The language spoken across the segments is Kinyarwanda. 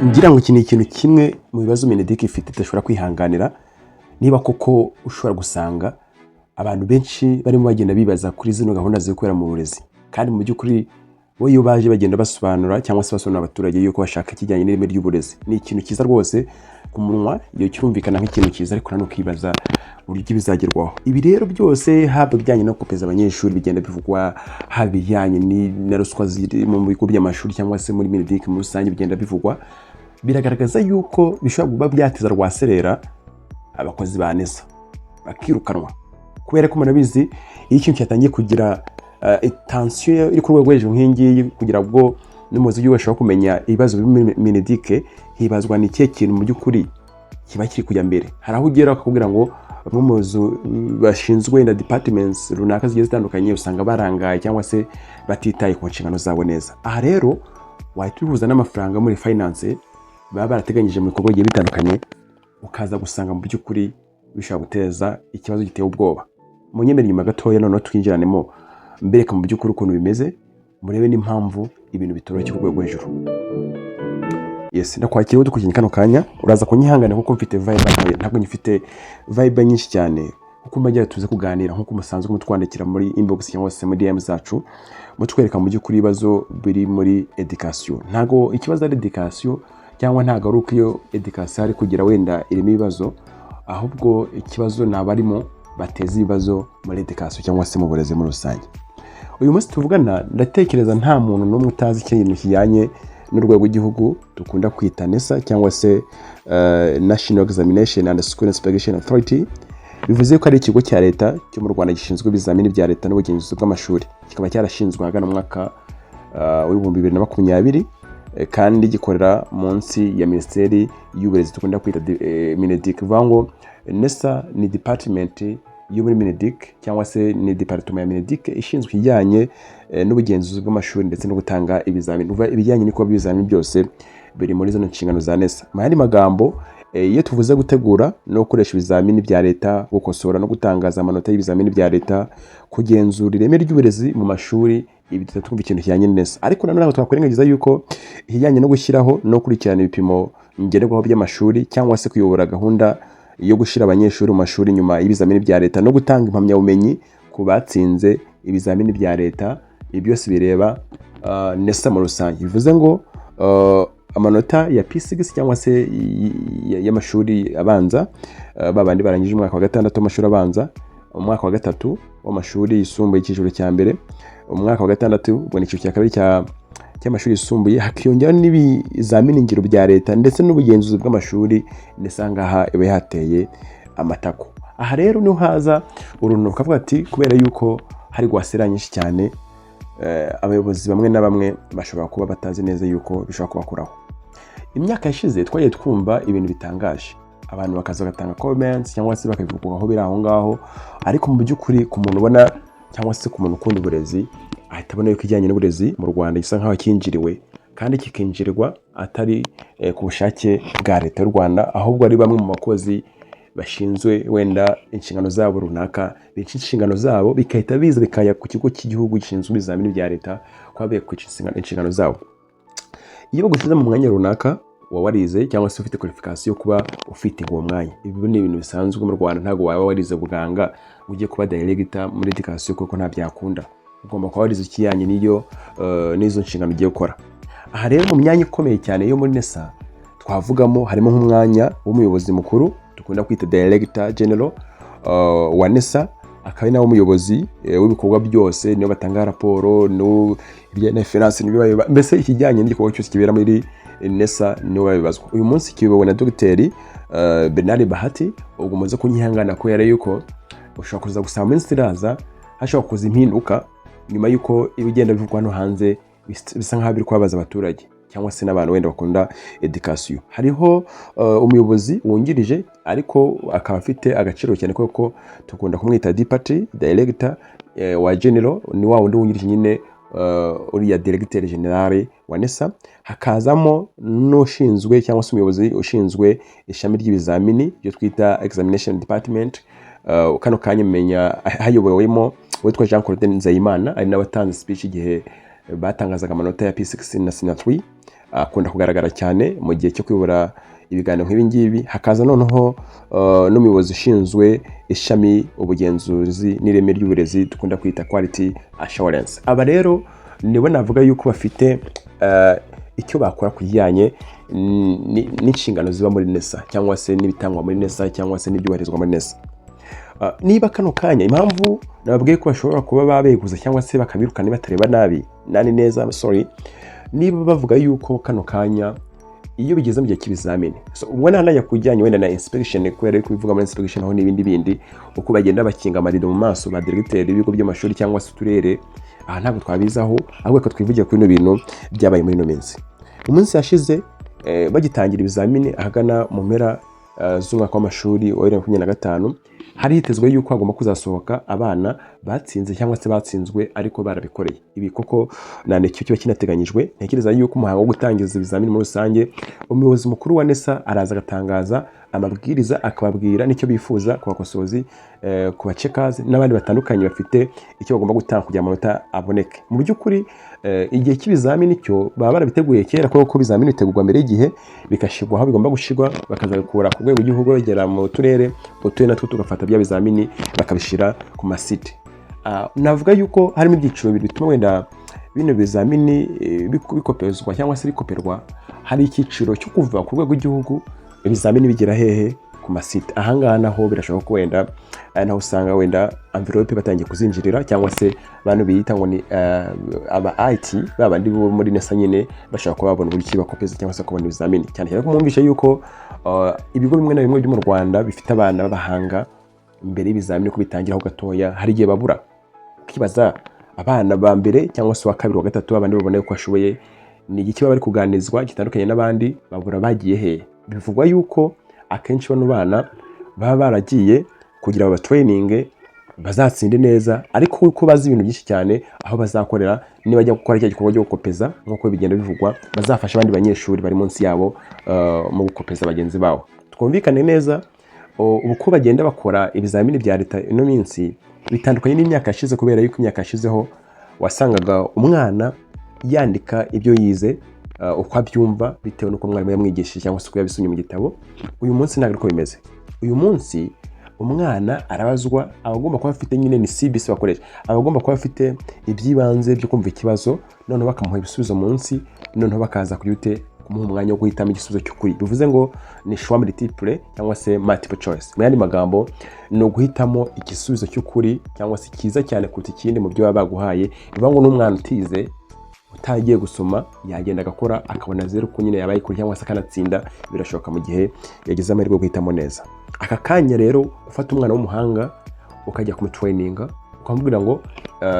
Ngira ngo iki ni ikintu kimwe mu bibazo MINEDUC ifite idashobora kwihanganira. Niba koko ushobora gusanga abantu benshi barimo bagenda bibaza kuri zino gahunda ziri kubera mu burezi, kandi mu by'ukuri bo iyo baje bagenda basobanura cyangwa se basobanurira abaturage yuko bashaka ikijyanye n'ireme ry'uburezi, ni ikintu cyiza rwose ku munwa, iyo kirumvikana nk'ikintu cyiza, ariko nanone ukibaza uburyo bizagerwaho. Ibi rero byose, haba ibijyanye no gukopeza abanyeshuri bigenda bivugwa, haba ibijyanye na ruswa ziri mu bigo by'amashuri cyangwa se muri MINEDUC muri rusange bigenda bivugwa, biragaragaza yuko bishobora kuba byateza rwaserera, abakozi ba NESA bakirukanwa, kubera ko murabizi iyo ikintu cyatangiye kugira tension iri ku rwego rwo hejuru nk'iyi ngiyi, kugira ngo n'umuyobozi w'igihugu ashobora kumenya ibibazo biri muri MINEDUC, hibazwa ni ikihe kintu mu by'ukuri kiba kiri kujya mbere. Hari aho ugera bakakubwira ngo bamwe mu bashinzwe wenda departments runaka zigiye zitandukanye usanga barangaye cyangwa se batitaye ku nshingano zabo neza. Aha rero wahita ubihuza n'amafaranga muri finance baba barateganyije mu bikorwa bigiye bitandukanye, ukaza gusanga mu by'ukuri bishobora guteza ikibazo giteye ubwoba. Munyemere inyuma gatoya noneho twinjiranemo, mbereka mu by'ukuri ukuntu bimeze, murebe n'impamvu ibintu bitoroshye ku rwego rwo hejuru. Yes, ndakwakira dukurikiranye kano kanya. Uraza kunyihangana kuko mfite vibe ntoya, ntabwo nyifite vibe nyinshi cyane, kuko mbagira tuze kuganira nk'uko musanzwe mutwandikira muri inbox cyangwa se muri DM zacu, mutwereka mu by'ukuri ibibazo biri muri education. Ntabwo ikibazo ari education, cyangwa ntabwo ari uko iyo education ari kugira wenda irimo ibibazo, ahubwo ikibazo ni abarimo bateza ibibazo muri education cyangwa se mu burezi muri rusange. Uyu munsi tuvugana, ndatekereza nta muntu n'umwe utazi ikintu kijyanye n'urwego rw'igihugu dukunda kwita NESA cyangwa se National Examination and School Inspection Authority. Bivuze ko ari ikigo cya leta cyo mu Rwanda gishinzwe ibizamini bya leta n'ubugenzuzi bw'amashuri, kikaba cyarashinzwe ahagana mu mwaka wa 2020, kandi gikorera munsi ya Minisiteri y'Uburezi dukunda kwita MINEDUC. Bivuga ngo NESA ni department yo muri MINEDUC cyangwa se ni department ya MINEDUC ishinzwe ikijyanye n'ubugenzuzi bw'amashuri ndetse no gutanga ibizamini. Uva ibijyanye n'ibikorwa by'ibizamini byose biri muri zino nshingano za NESA. Mu yandi magambo, iyo tuvuze gutegura no gukoresha ibizamini bya leta, gukosora no gutangaza amanota y'ibizamini bya leta, kugenzura ireme ry'uburezi mu mashuri, ibi duhita twumva ikintu kijyanye na NESA. Ariko nanone ntabwo twakwirengagiza yuko ikijyanye no gushyiraho no gukurikirana ibipimo ngenderwaho by'amashuri, cyangwa se kuyobora gahunda yo gushyira abanyeshuri mu mashuri nyuma y'ibizamini bya leta, no gutanga impamyabumenyi ku batsinze ibizamini bya leta, ibi byose bireba NESA muri rusange. Bivuze ngo amanota ya P6 cyangwa se y'amashuri abanza, ba bandi barangije umwaka wa gatandatu w'amashuri abanza, umwaka wa gatatu w'amashuri yisumbuye icyiciro cya mbere, umwaka wa gatandatu ubwo ni icyiciro cya kabiri cy'amashuri yisumbuye, hakiyongeraho n'ibizamini ngiro bya leta ndetse n'ubugenzuzi bw'amashuri, ndetse aha ngaha iba yateye amatako. Aha rero niho haza uruntu rukavuga ati kubera yuko hari rwasera nyinshi cyane, abayobozi bamwe na bamwe bashobora kuba batazi neza yuko bishobora kubakoraho. Imyaka yashize twagiye twumva ibintu bitangaje, abantu bakaza bagatanga comments cyangwa se bakabivuga aho biri aho ngaho, ariko mu by'ukuri ku muntu ubona cyangwa se ku muntu ukunda uburezi ahita abona yuko ijyanye n'uburezi mu Rwanda gisa nkaho cyinjiriwe, kandi kikinjirwa atari ku bushake bwa leta y'u Rwanda, ahubwo ari bamwe mu bakozi bashinzwe wenda inshingano zabo runaka bica inshingano zabo, bigahita biza bikajya ku kigo cy'igihugu gishinzwe ibizamini bya leta kuba kwica inshingano zabo. Iyo bagushyize mu mwanya runaka, uba warize cyangwa se ufite qualification yo kuba ufite uwo mwanya. Ibi ni ibintu bisanzwe mu Rwanda. Ntabwo waba warize ubuganga ugiye kuba director muri education, kuko nta byakunda. Ugomba kuba warize ikijyanye n'iyo n'izo nshingano ugiye gukora. Aha rero mu myanya ikomeye cyane yo muri NESA twavugamo harimo nk'umwanya w'umuyobozi mukuru dukunda kwita director general wa NESA, akaba ari nawe umuyobozi w'ibikorwa byose, niyo batanga raporo no ibijyanye na finance, nibo mbese ikijyanye n'igikorwa cyose kibera muri NESA niwe babibazwa. Uyu munsi kiyobowe na Dogiteri Bernard Bahati. Ubwo muze kunyihangana kubera yuko ushobora kuza gusaba minsi iraza hashobora kuza impinduka nyuma y'uko ibigenda bivugwa hano hanze bisa nk'aho biri kubabaza abaturage cyangwa se n'abantu wenda bakunda education. Hariho umuyobozi wungirije, ariko akaba afite agaciro cyane kuko tukunda kumwita deputy director wa general, ni wa wundi wungirije nyine uriya directeur general wa NESA. Hakazamo n'ushinzwe cyangwa se umuyobozi ushinzwe ishami ry'ibizamini, ibyo twita examination department. Kano kanya menya hayobowemo uwitwa Jean Claude Nzeyimana, ari nawe watanze speech igihe batangazaga amanota ya P6 na Senior 3. Akunda kugaragara cyane mu gihe cyo kuyobora ibiganiro nk'ibi ngibi. Hakaza noneho n'umuyobozi ushinzwe ishami ubugenzuzi n'ireme ry'uburezi, dukunda kwita quality assurance. Aba rero nibo navuga yuko bafite icyo bakora ku kijyanye n'inshingano ziba muri NESA, cyangwa se n'ibitangwa muri NESA, cyangwa se n'ibyubahirizwa muri NESA. Niba kano kanya impamvu nababwiye ko bashobora kuba babeguza cyangwa se bakabirukana batareba nabi nani neza, sorry, niba bavuga yuko kano kanya iyo bigeze mu gihe cy'ibizamini, so ubwo ntanajya kujyanye wenda na inspection, kubera yuko bivuga muri inspection aho n'ibindi bindi, uko bagenda bakinga amarido mu maso ba directeur b'ibigo by'amashuri cyangwa se uturere, aha ntabwo twabizaho, ahubwo reka twivugire kuri bino bintu byabaye muri ino minsi. Mu minsi yashize, bagitangira ibizamini ahagana mu mpera z'umwaka w'amashuri wa 2025, hari hitezwe yuko hagomba kuzasohoka abana batsinze cyangwa se batsinzwe ariko barabikoreye. Ibi koko nta nicyo kiba kinateganyijwe. Ntekereza yuko umuhango wo gutangiza ibizamini muri rusange, umuyobozi mukuru wa NESA araza agatangaza amabwiriza, akababwira n'icyo bifuza ku bakosozi, ku bacekazi n'abandi batandukanye bafite icyo bagomba gutanga kugira ngo amanota aboneke. Mu by'ukuri, igihe cy'ibizamini cyo baba barabiteguye kera, kuko ibizamini bitegurwa mbere y'igihe, bigashyirwa aho bigomba gushyirwa, bakazabikura ku rwego rw'igihugu bagera mu turere, uturere natwo tugafata bya bizamini bakabishyira ku masite. Navuga yuko harimo ibyiciro bibiri bituma wenda bino bizamini bikopezwa cyangwa se bikoperwa. Hari icyiciro cyo kuva ku rwego rw'igihugu ibizamini bigera hehe? Ku masite. Ahangaha naho birashoboka ko wenda ari naho usanga wenda envelope batangiye kuzinjirira, cyangwa se bantu biyita ngo ni aba IT, babandi bo muri NESA nyine, bashaka kuba babona uburyo ki bakopeza cyangwa se kubona ibizamini, cyane cyane ko mwumvishe yuko ibigo bimwe na bimwe byo mu Rwanda bifite abana b'abahanga. Mbere y'ibizamini ko bitangiraho gatoya, hari igihe babura, ukibaza abana ba mbere cyangwa se uwa kabiri, wa gatatu, abandi babona ko bashoboye, ni igiki baba bari kuganirizwa gitandukanye n'abandi? Babura bagiye hehe? Bivugwa yuko akenshi bano bana baba baragiye kugira ngo batraininge bazatsinde neza, ariko kuko bazi ibintu byinshi cyane, aho bazakorera nibajya gukora cya gikorwa cyo gukopeza nk'uko bigenda bivugwa, bazafasha abandi banyeshuri bari munsi yabo mu gukopeza bagenzi babo. Twumvikane neza, ubu ko bagenda bakora ibizamini bya leta ino minsi bitandukanye n'imyaka yashize, kubera yuko imyaka yashizeho wasangaga umwana yandika ibyo yize uko abyumva, bitewe n'uko mwarimu yamwigishije cyangwa se uko yabisomye mu gitabo. Uyu munsi ntabwo ariko bimeze. Uyu munsi umwana arabazwa, aba agomba kuba afite nyine, ni CBC bakoresha, aba agomba kuba afite iby'ibanze byo kumva ikibazo, noneho bakamuha ibisubizo munsi, noneho bakaza kuri ute kumuha umwanya wo guhitamo igisubizo cy'ukuri. Bivuze ngo ni choix multiple cyangwa se multiple choice. Mu yandi magambo, ni uguhitamo igisubizo cy'ukuri cyangwa se cyiza cyane kuruta ikindi mu byo baba baguhaye. Bivuga ngo n'umwana utize, utagiye gusoma, yagenda agakora akabona zeru ko nyine yabaye kure, cyangwa se akanatsinda, birashoboka mu gihe yagize amahirwe yo guhitamo neza. Aka kanya rero, gufata umwana w'umuhanga ukajya kumutraininga, ukamubwira ngo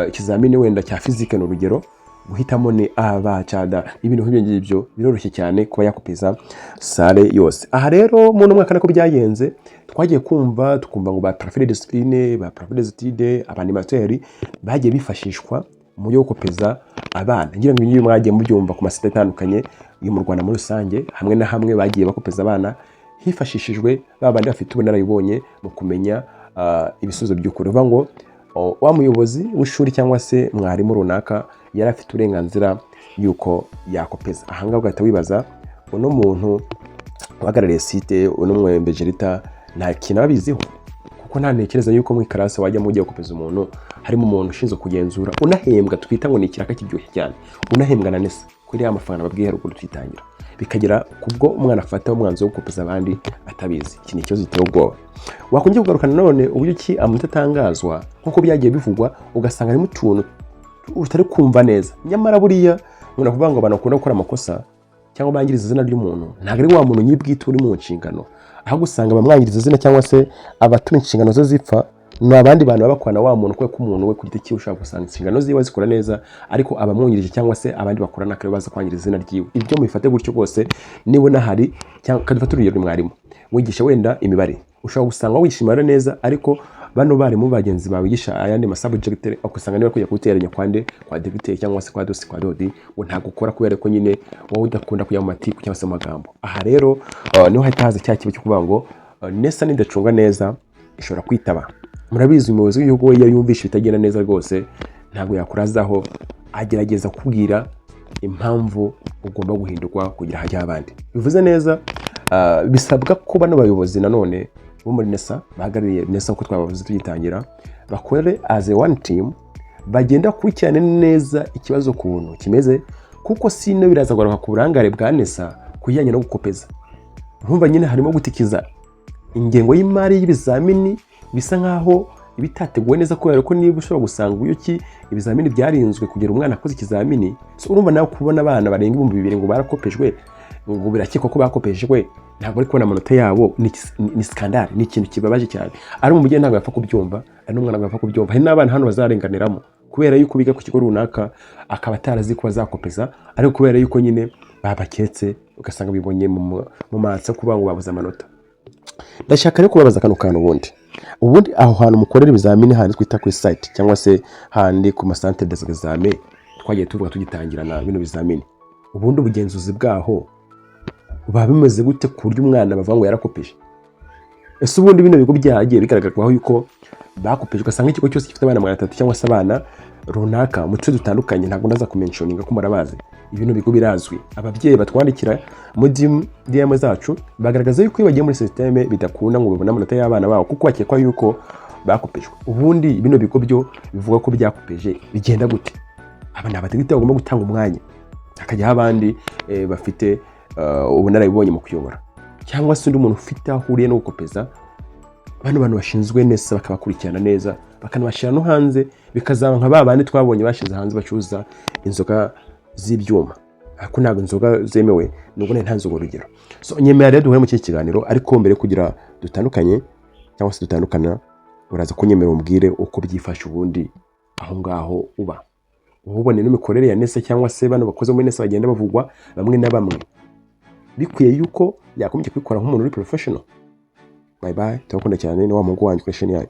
ikizamini wenda cya physique, ni urugero, guhitamo ni A, B, C, D, ibintu nk'ibyo ngibyo, biroroshye cyane kuba yakopeza salle yose. Aha rero mu mwaka nako byagenze, twagiye kumva tukumva ngo ba préfet de discipline, ba préfet des études, aba animateurs bagiye bifashishwa mu buryo bwo gukopeza abana. Ngira ngo ibi mwagiye mubyumva ku masite atandukanye yo mu Rwanda muri rusange, hamwe na hamwe bagiye bakopeza abana hifashishijwe ba bandi bafite ubunararibonye mu kumenya ibisubizo by'ukuri. Bivuga ngo wa muyobozi w'ishuri cyangwa se mwarimu runaka yari afite uburenganzira yuko yakopeza. Ahangaha ugahita wibaza, uno muntu uhagarariye site, uno mwembejerita, nta kintu aba abiziho? Kuko nta ntekereza yuko mu ikarasi wajyamo ugiye gukopeza umuntu, harimo umuntu ushinzwe kugenzura unahembwa, twita ngo ni ikiraka kiryoshye cyane, unahembwa na NESA kuri ya mafaranga babwiye haruguru tuyitangira, bikagera kubwo umwana afata umwanzuro wo gukopeza abandi atabizi. Iki ni ikibazo giteye ubwoba. Wakongera kugaruka nanone uburyo ki amanota atangazwa nk'uko byagiye bivugwa, ugasanga harimo utuntu utari kumva neza. Nyamara buriya umuntu akuvuga ngo abantu bakunda gukora amakosa cyangwa bangiriza izina ry'umuntu, ntabwo ari wa muntu nyir'ubwite uri mu nshingano, ahubwo usanga abamwangiriza izina cyangwa se abatuma inshingano ze zipfa ni abandi bantu baba bakorana wa muntu, kubera ko umuntu we ku giti cyiwe ushobora gusanga inshingano ziwe azikora neza, ariko abamwungirije cyangwa se abandi bakorana akaba baza kwangiriza izina ryiwe. Ibyo mubifate gutyo rwose. Niba unahari, cyangwa kadufate urugero, mwarimu wigisha wenda imibare, ushobora gusanga wigisha imibare neza, ariko bano barimu bagenzi bawe bigisha ayandi masubject ugasanga niba kujya kuwuteranya kwande kwa degiteri cyangwa se kwa dosi kwa dodi, ngo ntabwo ukora, kubera ko nyine wowe udakunda kujya mu matiku cyangwa se mu magambo. Aha rero niho hahita haza cya kibazo cyo kuvuga ngo NESA nidacunga neza ishobora kwitaba. Murabizi, umuyobozi w'igihugu we iyo yumvishe ibitagenda neza rwose ntabwo yakurazaho, agerageza kubwira Impamvu ugomba guhindurwa kugira hajyaho abandi. Bivuze neza, bisabwa ko bano bayobozi nanone bo muri NESA, bahagarariye NESA uko twabavuze tugitangira, bakore as a one team, bagenda bakurikirane neza ikibazo ukuntu kimeze, kuko sino biraza kugaruka ku burangare bwa NESA ku bijyanye no gukopeza. Nkumva nyine harimo gutikiza ingengo y'imari y'ibizamini, bisa nkaho ibitateguwe neza, kubera ko niba ushobora gusanga uburyo ki ibizamini byarinzwe kugera umwana akoze ikizamini. So urumva nawe, kubona abana barenga 2000 ngo barakopejwe, ngo birakekwa ko bakopejwe, ntabwo bari kubona amanota yabo, ni scandale, ni ikintu kibabaje cyane. Ari umubyeyi ntabwo yapfa kubyumva, ari n'umwana ntabwo yapfa kubyumva. Hari n'abana hano bazarenganiramo kubera yuko biga ku kigo runaka, akaba atarazi ko bazakopeza, ariko kubera yuko nyine babaketse, ugasanga bibonye mu mansa kuba ngo babuze amanota. Ndashaka rero kubabaza kano kantu: ubundi aho hantu mukorera ibizamini, handi twita kuri site cyangwa se handi ku ma centre d'examen twagiye tuvuga tugitangirana bino bizamini, ubundi ubugenzuzi bwaho buba bimeze gute ku buryo umwana bavuga ngo yarakopeje? Ese ubundi bino bigo byagiye bigaragarwaho yuko bakopeje, ugasanga ikigo cyose gifite abana 300 cyangwa se abana runaka mu duce dutandukanye, ntabwo ndaza kumentioninga ko murabazi, ibino bigo birazwi. Ababyeyi batwandikira muri DM zacu bagaragaza yuko iyo bagiye muri système bidakunda ngo babone amanota y'abana babo, kuko bakekwa yuko bakopejwe. Ubundi bino bigo byo bivuga ko byakopeje, bigenda gute? Aba ni abategiti bagomba gutanga umwanya, hakajyaho abandi bafite ubunararibonye mu kuyobora, cyangwa se undi muntu ufite aho ahuriye no gukopeza. Bano bantu bashinzwe neza bakabakurikirana neza, bakanabashyira no hanze, bikazaba nka ba bandi twabonye bashyize hanze bacuruza inzoga z'ibyuma, ariko ntabwo inzoga zemewe, nubwo nari ntanze urwo rugero. So nyemera rero duhure mu kindi kiganiro, ariko mbere yo kugira dutandukanye cyangwa se dutandukana, uraza kunyemera umbwire uko byifashe ubundi aho ngaho uba ubone n'imikorere ya NESA, cyangwa se bano bakoze muri NESA bagenda bavugwa bamwe na bamwe, bikwiye yuko yakomeje kubikora nk'umuntu uri professional. Bye bye, turabakunda cyane, ni wa muhungu wanyu kuri chaîne yanyu.